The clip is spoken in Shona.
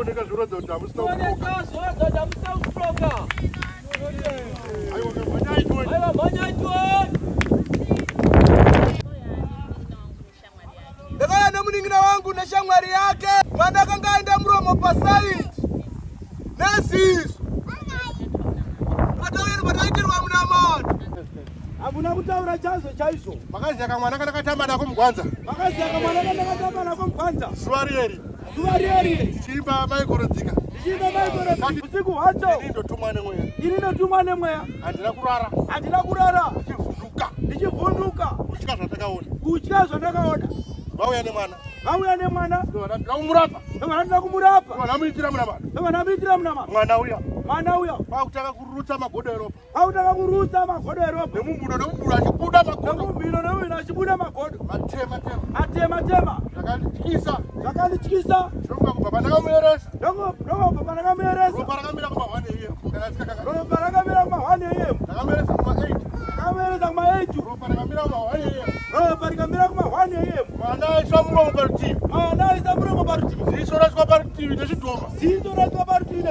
Zvinooneka zvirodza kuti hamusina kuroka. Zvirodza kuti hamusina kuroka. Aiwa, mhanyai tione. Aiwa, mhanyai tione. Ndakauya nemunin'ina wangu neshamwari yake. Mwana akanga aenda muromo pasaidi neziso. Patauya pataitirwa munamato. Hakuna kutaura chaizvo chaizvo. Makaziya kamwana kandakatamba nako mugwanza. Makaziya kamwana kandakatamba nako mugwanza. Zuva rieri. Zuva rieri. Ndichiimba maikorodzika. Ndichiimba maikorodzika. Usiku hwacho. Ini ndotumwa nemweya. Ini ndotumwa nemweya. Handina kurara. Handina kurara. Ndichivhunduka. Ndichivhunduka. Kutya zvandakaona. Kutya zvandakaona. Vauya nemwana. Vauya nemwana. Ndovana kumurapa. Ndovana kumurapa. Ndovana muitira munamato. Ndovana muitira munamato. Mwana uya. Mwana uya. Kwakutanga kurutsa magodo eropa. Kwakutanga kurutsa magodo eropa. Nemumbudo nemumbudo achibuda magodo. Nemumbudo nemumbudo achibuda magodo. Matema tema. Matema tema. Zvakandityisa. Zvakandityisa. Ndokubva kubva pandakamueresa. Ndokubva pandakamueresa. Ropa rakamira kuma 1 AM. Ropa rakamira kuma 1 AM. Ndakamueresa kuma 8. Ndakamueresa kuma 8. Ropa rakamira kuma 1 AM. Ropa rikamira kuma 1 AM. Mwana aiswa muromo parutivi. Mwana aiswa muromo parutivi. Ziso raiswa parutivi nechidhoma. Ziso raiswa parutivi.